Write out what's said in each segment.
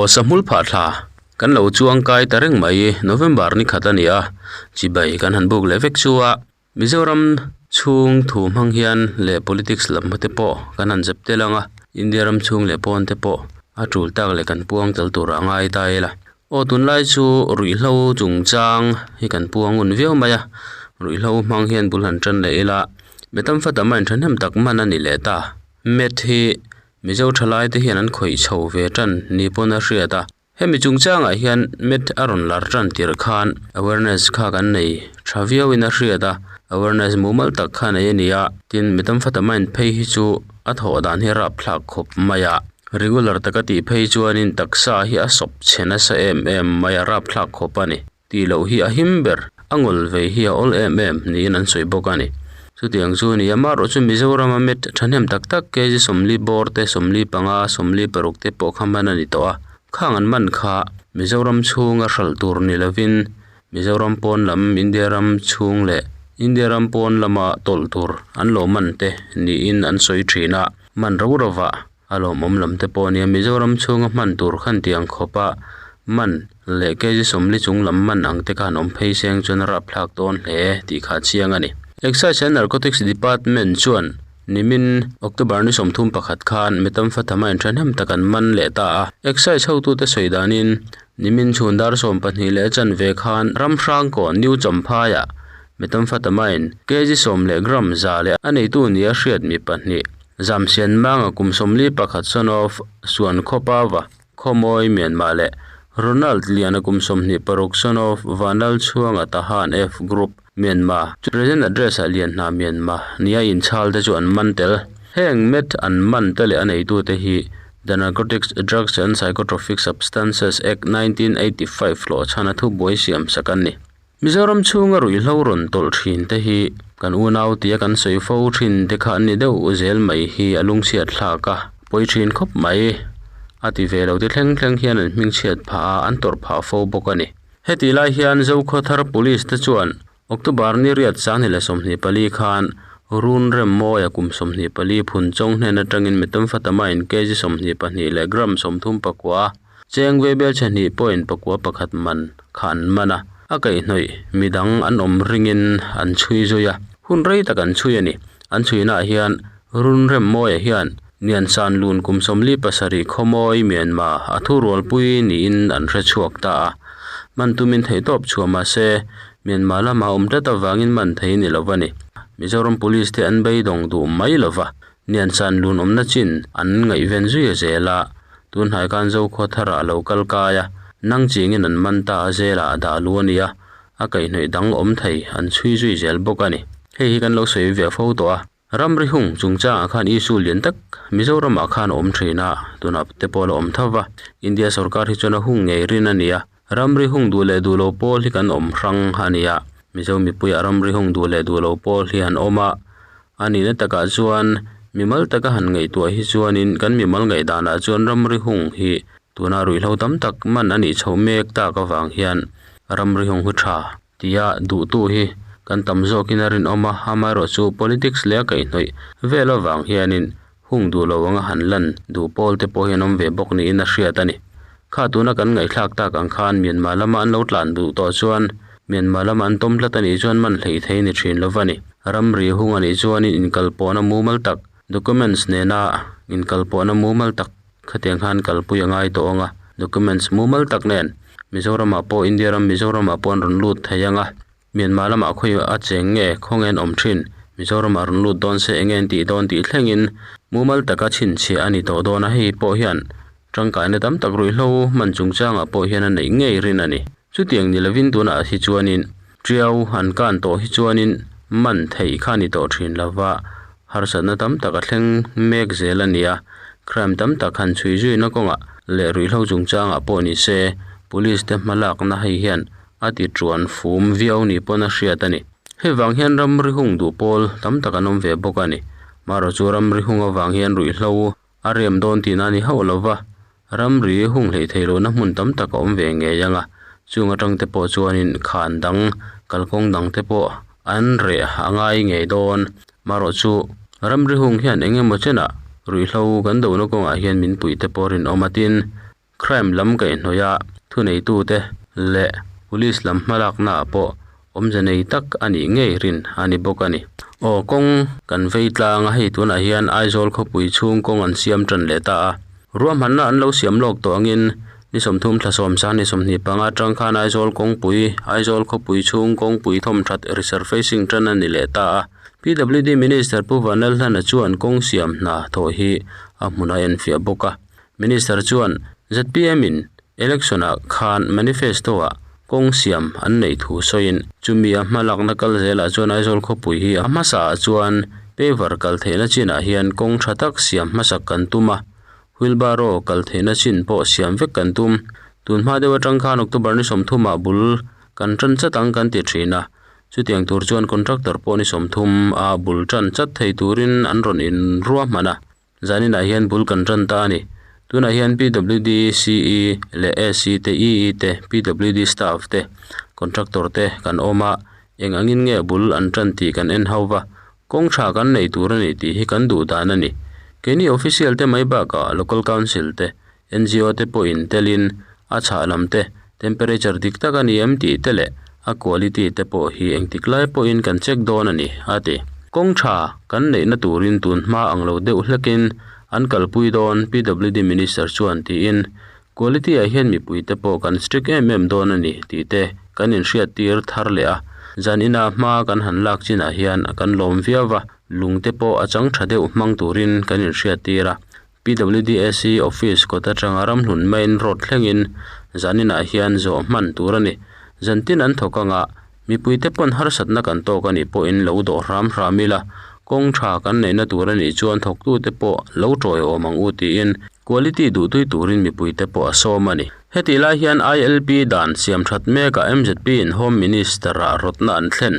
Aw sahmul phah thla kan lo chuang kai ta reng mai November ni khat a ni a chibai kan han buk leh vek chu a Mizoram chhung thu hmang hian leh politics lam te pawh kan han zep tel ang a India ram chhung leh pawn te pawh a tul tak leh kan puang tel tur a ngai ta ila aw tunlai chu ruihhlo chungchang hi kan puang ngun viau mai a ruihhlo hmang hian bul han tan leh ila methamphetamine thahnem tak man a ni leh ta meth hi. Mizo thalai te hian an khawih chho ve tan ni pawn a hriat a, hemi chungchangah hian meth a rawn lar tan tirh khan awareness kha kan nei tha viauin a hriat a, awareness mumal tak kha nei a ni a, tin methamphetamine phei hi chu a thawh dan hi a rapthlak khawp mai a, regular taka tih phei chuanin taksa hi a sawp chhe nasa em em mai a rapthlak khawp a ni. Tih loh hi a him ber, a ngawl vei hi a awl em em niin an sawi bawk a ni. Chutiang chu a ni a, amaherawh chu Mizorama met thahnem tak tak kg 40 bawr te, 45, 46 te pawh kha man a ni tawh a. Khang an man kha Mizoram chhunga hralh tur ni lovin Mizoram pawn lam, India ram chhung leh India ram pawn lama tawlh tur an lo man te niin an sawi thin a, man ro rovah A lawmawm lam te pawh a nia, Mizoram chhunga hman tur khan tiang khawpa man leh kg 40 chung lam man ang te khan awm phei seng chuan a rapthlak dawn hle tih kha a chiang a ni. Excise and Narcotics Department chuan nimin October ni 31 khan methamphetamine thahnem tak an man leh ta a. Excise hotute sawi danin nimin chhun dar 12 leh a chanve khan Ramhrangkawn New Champhaiah methamphetamine kg 10 leh gram 100 leh a neitu nia hriat mi pahnih Zamsian Manga kum 41 son of Suan Khawpava, Khawmawi Myanmar leh Ronald Liana kum 26 son of Vanlal Chhuanga Tahan F Group, Myanmar chu present address ah Lianhna Myanmar nia inchhal te chu an man tel. Heng meth an man te leh a neitute hi The Narcotics Drugs and Psychotropic Substances Act 1985 hlawhchhana thubuai siamsak an ni. Mizoram chhunga ruihhlo rawn tawlh thin te hi kan unau tia kan sawi fo thin te kha an ni deuh zel mai hi a lungchhiat thlak a, pawi thin khawp mai. A ti ve lo te thleng thleng hian an hmingchhiat phah a, an tawrh phah fo bawk a ni. Hetih lai hian Zokhawthar Police te chuan October ni riat 2024 khan Run Remmawia kum 24 Phunchawng hnen atangin methamphetamine kg 22 leh gram 39 Cheng Vebel chhehnih pawhin pakua pakhat man kha an man a, a kaihhnawih midang an awm ringin an chhui zui a, hun rei tak an chhui a ni. An chhuinaah hian Run Remmawia hian Niansan lun kum 47 Khawmawi Myanmar a thurualpui niin an hre chhuak ta a, man tumin theihtawp chhuah mah se Myanmar lama awm tlat avangin man thei ni lo a ni. Mizoram Police te an beidawng duh mai lo va, Niansan lun awmna chin an ngaihven zui a zel a, tun hnai khan Zokhua tharah a lo kal kai a, nang chingin an man ta a zelah a dah lu a ni a, a kaihhnawih dang awm thei an chhui zui zel bawk a ni. Hei hi kan lo sawi ve fo tawh a, ramri hung chungchangah khan issue lian tak Mizoramah khan a awm thin a, tunah te pawh a la awm tho va, India sorkar hi chuan a hung ngei rin a ni a, ramri hung duh leh duh lo pawl hi kan awm hrang a ni a, Mizo mipuiah ramri hung duh leh duh lo pawl hi an awm a, A nihna takah chuan mimal taka han ngaihtuah hi chuanin kan mimal ngaihdanah chuan ramri hung hi tuna ruihhlo tam tak man a nih chhoh mek tak avang hian ramri hung hu tha tia duhtu hi kan tam zawkin a rinawm a, amaherawhchu politics leh a kaihhnawih vel avang hianin hung duh lo anga han lan duh pawl te pawh hi an awm ve bawk niin a hriat a ni. Kha tuna kan ngaihthlak tak ang khan Myanmar lama an lo tlan duh tawh chuan Myanmar lama an tawm tlat a nih chuan man hleih thei ni thin lo va ni. Ramri hung a nih chuanin inkalpawhna mumal tak, documents nena inkalpawhna mumal tak khatiang khan kalpui a ngai tawh ang a, documents mumal tak nen Mizoramah pawh India ram Mizoramah pawh an rawn lut thei ang a, Myanmar lamah khawi a cheng nge khawnge an awm thin, Mizoramah rawn lut dawn se enge an tih dawn tih thlengin mumal taka chhinchhiah a ni tawh dawn a, hei pawh hian tangkaina tam tak ruihhlo hman chungchangah pawh hian a neih ngei rin a ni. Chutiang ni lovin tunah hi chuanin Tiau an kan tawh hi chuanin man theih kha a ni tawh thin lova, harsatna tam tak a thleng mek zel a ni a, crime tam tak han chhui zuina kawngah leh ruihhlo chungchangah pawh ni se police te hmalakna hei hian a ti tuan fum viau ni pawn a hriat a ni. Hei vang hian ramri hung duh pawl tam tak an awm ve bawk a ni. Marawh chu ramri hung avang hian ruihhlo A rem dawn tihna a ni hauh lo va, ramri hung hleih theih lohna hmun tam tak a awm ve ngei ang a, chung atang te pawh chuanin khan dang, kalkawng dang te pawh an reh a ngai ngei dawn. Marawh chu ramri hung hian eng emaw chenah ruihhlo kan dohna kawngah hian min puih te pawh rinawm a tin. Crime lam kaihhnawih a thuneitute leh police lam hmalakna ah pawh awmze nei tak a nih ngei rin a ni bawk a ni. Aw kawng kan vei tlang a hei tunah hian Aizawl khawpui chhung kawng an siam tan leh ta a ruahmanna an lo siam lawk tawh angin ni sawmthum thla sawm sang ni 25 atang khan Aizawl kawngpui Aizawl khawpui chhung kawngpui thawmthat resurfacing tan a ni leh ta a P_W_D Minister Pu Vanlalhlana chuan kawng siam hna thawh hi a hmun a enfiah bawk a Minister chuan Z_P_M in election ah khan manifesto ah kawng siam an neih thu sawiin chumi a hmalakna kal zelah chuan Aizawl khawpui hi a hmasa ah chuan paver kal theihna chinah hian kawng tha tak siam hmasak kan tum a wheelbarrow kal theihna chin pawh siam vek kan tum. Tun hma deuh atang khan October ni 30 ah bul kan tan chat ang kan ti thin a chutiang tur chuan contractor pawh ni 30 a bul tan chat thei turin an rawn in ruahman a zaninah hian bul kan tan ta a ni. Tunah hian P_W_D C_E leh A_C te E_E te P_W_D staff te contractor te kan awm a eng angin nge bul an tan tih kan en ho va kawng tha kan nei tur a ni tih hi kan duh dan a ni. Keini official te mai bakah local council te N_G_O te pawhin telin a chhah lam te temperature dik tak a ni em tih te leh a quality te pawh hi engtik lai pawhin kan check dawn a ni a ti. Kawng tha kan neihna turin tun hma ang lo deuh hlekin an kalpui dawn P_W_D Minister chuan tiin quality ah hian mipui te pawh kan strict em em dawn a ni tih te kan inhriat tir thar leh a zanin a hma kan han lak chinah hian kan lawm viau va lung te pawh a chang tha deuh hmang turin kan inhriat tir a P_W_D_A_C office kawt atanga Ramhlun main road thlengin zaninah hian zawh hman tur a ni. Zantin an thawk anga mipui te pawn harsatna kan tawk a nih pawhin lo dawh hram hram ila kawng tha kan neihna tur a nih chuan thawktu te pawh lo tawiawm ang u tiin quality duhtui turin mipui te pawh a sawm a ni. Hetih lai hian I_L_P dan siam that mekah M_Z_P in Home Minister ah rawtna an thlen.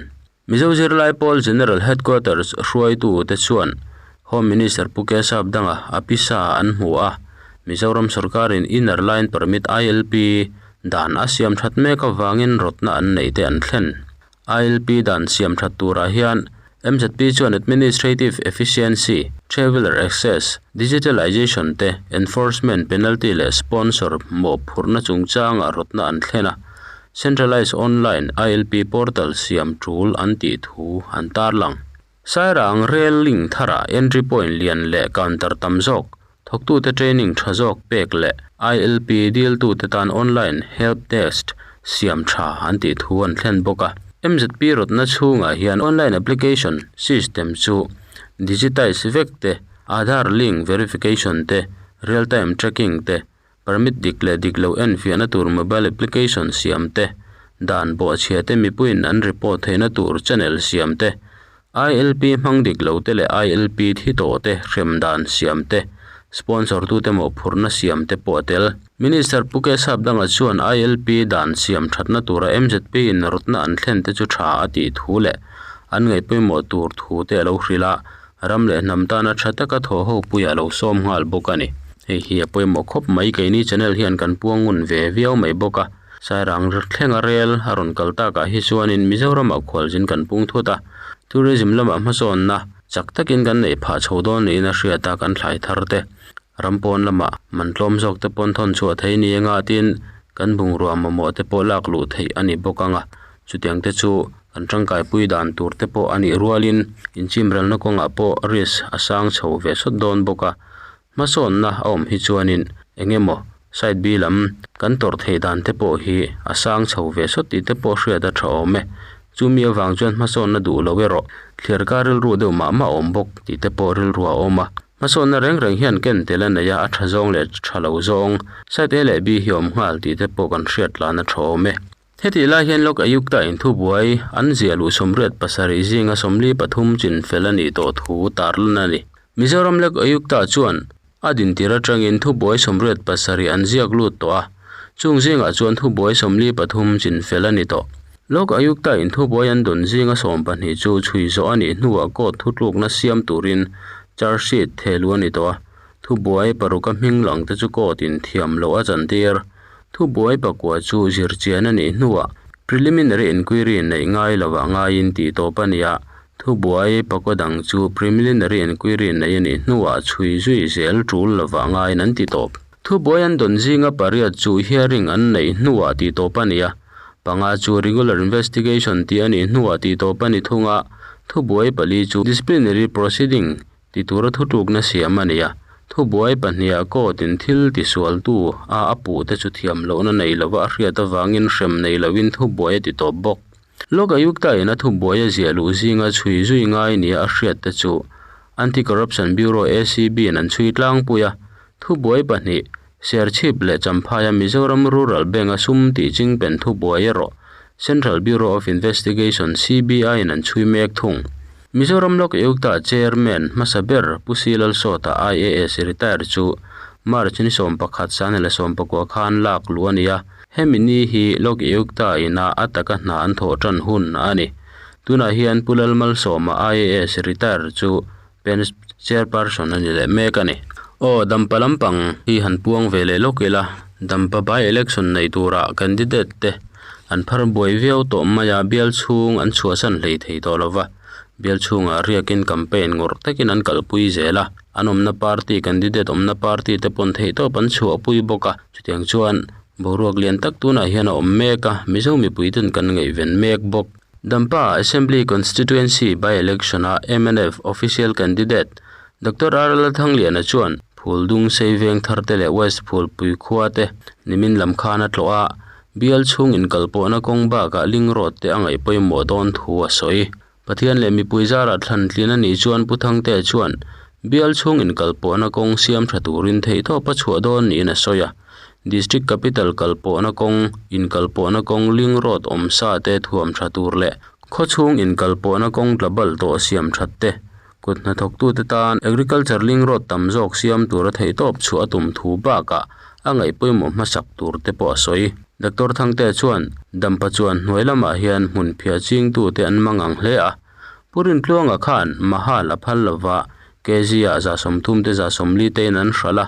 Mizo zirlai pawl General Headquarters hruaitu te chuan Home Minister Pu Kesap danga a pisa an hmu a, Mizoram sorkarin Inner Line Permit, I_L_P, dan a siam that mek avangin rawtna an neih te an thlen. I_L_P dan siam that turah hian M_Z_P chuan Administrative Efficiency, Traveller Access, Digitalisation te, Enforcement, Penalty leh Sponsor mawhphurhna chungchangah rawtna an thlen a. Centralised Online I_L_P portal siam tul an tih thu an tarlang. Sairang rail link tharah entry point lian leh counter tam zawk, thawktute training tha zawk pek leh I_L_P diltute tan online help desk siam tha an tih thu an thlen bawk a. M_Z_P rawtna chhungah hian online application system chu digitise vek te, Aadhaar link verification te, real time tracking te, Permit dik leh dik lo enfiahna tur mobile application siam te, dan bawhchhia te mipuiin an report theihna tur channel siam te, I_L_P hmang dik lo te leh I_L_P thi tawh te hrem dan siam te, sponsor tute mawhphurhna siam te pawh a tel. Minister Pu Kesap Danga chuan I_L_P dan siam thatna tura M_Z_P in rawtna an thlen te chu tha a tih thu leh an ngaihpawimawh tur thu te a lo hrilh a, Ram leh hnam tana tha taka thaw ho puiah lo sawm nghal bawk a ni. Hei hi a pawimawh khawp mai keini channel hian kan puang ngun ve viau mai bawk a. Sairang thlenga rel a rawn kal takah hi chuanin Mizoramah khualzin kan pung thut a, tourism lamah hmasawnna chak takin kan neih phah chho dawn niin a hriat a kan thlai thar te. Ram pawn lamah man tlawm zawk te pawn thawn chhuah thei ni anga tin kan bungrua mamawh te pawh lak luh theih a ni bawk ang a. Chutiang te chu kan tangkaipui dan tur te pawh a nih rualin inchimrelna kawngah pawh risk a sang chho ve sawt dawn bawk a. Hmasawnna a awm hi chuanin eng emaw side B lam kan tawrh theih dan te pawh hi a sang chho ve sawt tih te pawh hriat a tha awm e. Chumi avang chuan hmasawnna duh lo erawh thliarkar rilru deuh mah mah a awm bawk tih te pawh rilru a awm a. Hmasawnna reng reng hian ken tel a nei a, a tha zawng leh tha lo zawng side A leh B hi a awm nghal tih te pawh kan hriat tlan a tha awm e. Hetih lai hian Lok Ayukta in thubuai an ziah luh 87 zinga 43 chin fel a nih tawh thu tarlan a ni. Mizoram Lok Ayukta chuan a dintir atangin thubuai 87 an ziak lut tawh a, chung zingah chuan thubuai 43 chin fel a ni tawh. Lok Ayukta in thubuai an dawn zinga 12 chu chhui zawh a nih hnuah court thutlukna siam turin charge sheet thehluh a ni tawh a, thubuai paruka hming lang te chu court in thiam loh a chantir. Thubuai pakua chu zirchian a nih hnuah preliminary inquiry neih ngai lovah ngaiin tih tawp a ni a, thubuai pakua dang chu preliminary inquiry neih a nih hnuah chhui zui zel tul lovah ngaiin an ti tawp. Thubuai an dawn zinga pariat chu hearing an neih hnuah tihtawp a ni a, panga chu regular investigation tih a nih hnuah tihtawp a ni thung a, thubuai pali chu disciplinary proceeding ti tura thutlukna siam a ni a, thubuai pahniha court in thil tisualtu a a puh te chu thiam lohna nei lova a hriat avangin hrem nei loin thubuai a ti tawp bawk. Lok Ayukta in a thubuai a ziah luh zinga chhui zui ngai nia a hriat te chu Anti-Corruption Bureau, ACB, in an chhui tlangpui a, thubuai pahnih, Serchhip leh Champhaia Mizoram Rural Bank-a sum tih chingpen thubuai erawh Central Bureau of Investigation, CBI, in an chhui mek thung. Mizoram Lok Ayukta Chairman hmasa ber Pu C Lalsawta, IAS, retire chu March ni 11 Sanela 19 khan lak luh a ni a, hemi ni hi Lok Ayukta ina a taka hna an thawh tan hun a ni. Tunah hian Pu Lalmalsawma, IAS, retire chu Pen Chairperson a ni leh mek a ni. Aw, Dampa lampang hi han puang ve leh lawk ila, Dampa by election nei tura candidate te an phar buai viau tawh mai a, bial chhung an chhuahsan hlei thei tawh lo va, bial chhungah riakin campaign ngawrh takin an kalpui zel a, an awmna party candidate awmna party te pawn theihtawp an chhuahpui bawk a, chutiang chuan boruak lian tak tunah hian a awm mek a, Mizo mipui ten kan ngaihven mek bawk. Dampa Assembly Constituency by-election-a mnf official candidate Doctor R Lalthangliana chuan Phuldung Sei Veng thar te leh West Phulpui khua te nimin lam khan a tlawh a, bial chhung inkalpawhna kawng bakah link road te a ngaih pawimawh dawn thu a sawi. Pathian leh mipui zarah thlan tlin a nih chuan Pu Thangtea chuan bial chhung inkalpawhna kawng siam tha turin theihtawp a chhuah dawn niin a sawi a. District Capital kalpawhna kawng, inkalpawhna kawng link road awm sa te thuam tha tur leh khawchhung inkalpawhna kawng tla bal tawh siam that te, kut hnathawktute tan Agriculture link road tam zawk siam tura theihtawp chhuah a tum thu bakah a ngaih pawimawh hmasak tur te pawh a sawi. Doctor Thangtea chuan Dampa chuan hnuai lamah hian hmun phiah chingtute an mang ang hle a, Pu Rintluanga khan Mahal a phal lova KG ah 30 te 40 tein an hralh a,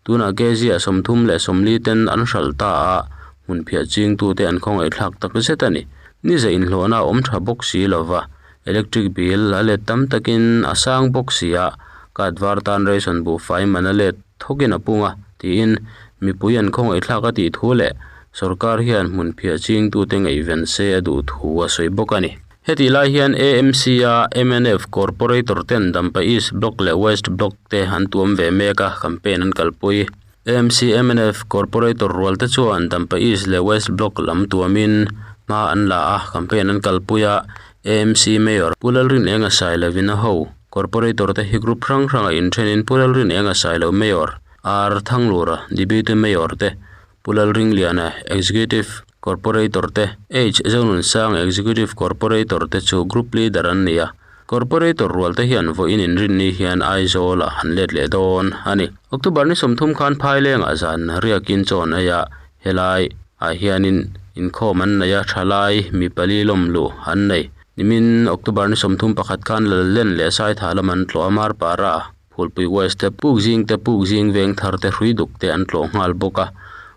tunah KG ah 30 leh 40 ten an hralh ta a, hmun phiah chingtute an khawngaihthlak tak zet a ni. Ni zah inhlawhna a awm tha bawk si lova, electric bill a let tam takin a sang bawk si a, card var tan ration buhfai man a let thawkin a pung a, tiin mipui an khawngaihthlak a tih thu leh sorkar hian hmun phiah chingtute ngaihven se a duh thu a sawi bawk a ni. Hetih lai hian AMC-a mnf Corporator ten Dampa East Block leh West Block te an tuam ve mek a, campaign an kalpui. AMC mnf Corporator rual te chuan Dampa East leh West Block lam tuamin hma an la a, campaign an kalpui a. AMC Mayor Pu Lalrinenga Sailovin a ho. Corporator te hi group hrang hranga inthenin Pu Lalrinenga Sailo Mayor, R Thanglura Deputy Mayor te Pu Lalringliana, Executive Corporator te, H Zonunsanga, Executive Corporator te chu Group Leader an ni a. Corporator rual te hian vawiin inrinni hian Aizawl-ah an let leh dawn a ni. October ni 30 khan Phailengah zan riakin chawn ei a, helai ah hianin inkhawm an nei a, thalai mi pali lawm luh an nei. Nimin October ni 31 khan Lallen leh Saitha lam an tlawh a, Marpara Phulpui West te puk zing te puk zing veng thar te hrui duk te an tlawh nghal bawk a.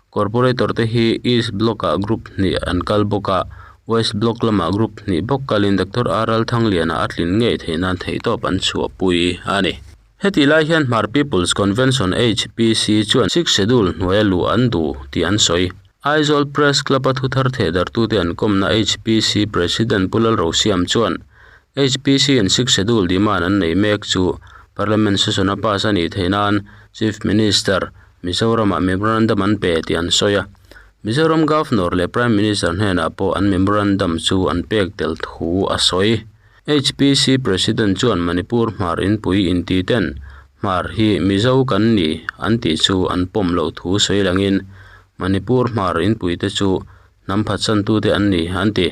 Corporator te hi East Block ah group hnih an kal bawk a, West Block lamah group hnih bawk kalin Doctor R Lalthangliana a tlin ngei theih nan theihtawp an chhuahpui a ni. Hetih lai hian Hmar People's Convention, HPC, chuan Sixth Schedule hnuaia luh an duh tih an sawi. Aizawl Press Club a thuthar thehdarhtute an kawmna HPC President Pu Lalrosiam chuan HPC in Sixth Schedule demand an nei mek chu Parliament session a pass a nih theih nan Chief Minister Mizoramah memorandum an pe tih an sawi a. Mizoram Governor leh Prime Minister hnenah pawh an memorandum chu an pek tel thu a sawi. HPC President chuan Manipur hmar inpui inti ten hmar hi Mizo kan ni an tih chu an pawm loh thu sawi langin Manipur hmar inpuite chu hnam phatsantute an ni an ti.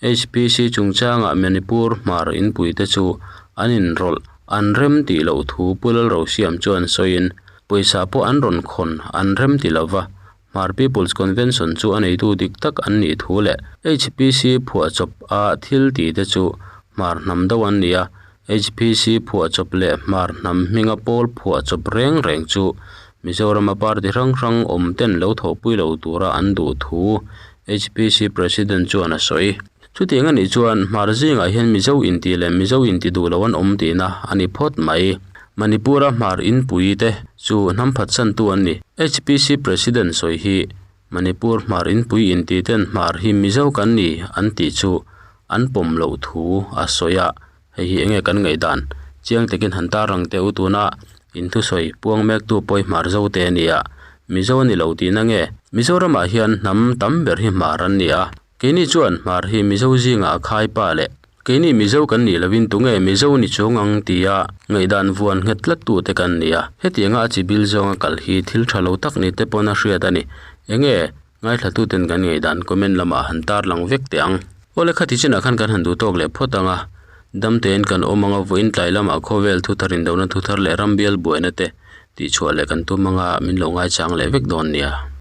HPC chungchangah Manipur hmar inpuite chu an inrawlh an rem tih loh thu Pu Lalrosiam chuan sawiin, pawisa pawh an rawn khawn an rem ti lova, Hmar People's Convention chu a neitu dik tak an nih thu leh HPC phuahchawp a thil tih te chu Hmar hnam do an ni a, HPC phuahchawp leh Hmar hnam hminga pawl phuahchawp reng reng chu Mizorama party hrang hrang awm ten lo thawhpui lo tura an duh thu HPC President chuan a sawi. Chutiang a nih chuan Hmar zingah hian Mizo inti leh Mizo inti duh lo an awm tihna a ni phawt mai. Manipur-a Hmar Inpui te chu hnam phatsantu an ni. HPC President sawi hi Manipur Hmar Inpui inti ten Hmar hi Mizo kan ni an tih chu an pawm loh thu a sawi a, hei hi enge kan ngaihdan chiang takin han tarlang teh u tuna in thusawi puang mektu pawi Hmar Zote a ni a, Mizo a ni lo tihna nge? Mizoramah hian hnam tam ber hi Hmar an ni a, Keini chuan Hmar hi Mizo zingah a khai pa leh keini Mizo kan nih lohin tunge Mizo ni chung ang tia ngaihdan vuan nghet tlat tute kan ni a. Hetianga a chi bil zawnga kal hi thil tha lo tak ni te pawn a hriat a ni. Enge ngaithlatuten kan ngaihdan comment lamah han tarlang vek teh ang. Awle khati chinah khan kan han duh tawk leh phawt ang a, dam tein kan awm ang a, vawiin tlai lamah khawvel thuthar indona thuthar leh rambial buaina te tihchhuah leh kan tum ang a, min lo ngaichang leh vek dawn nia.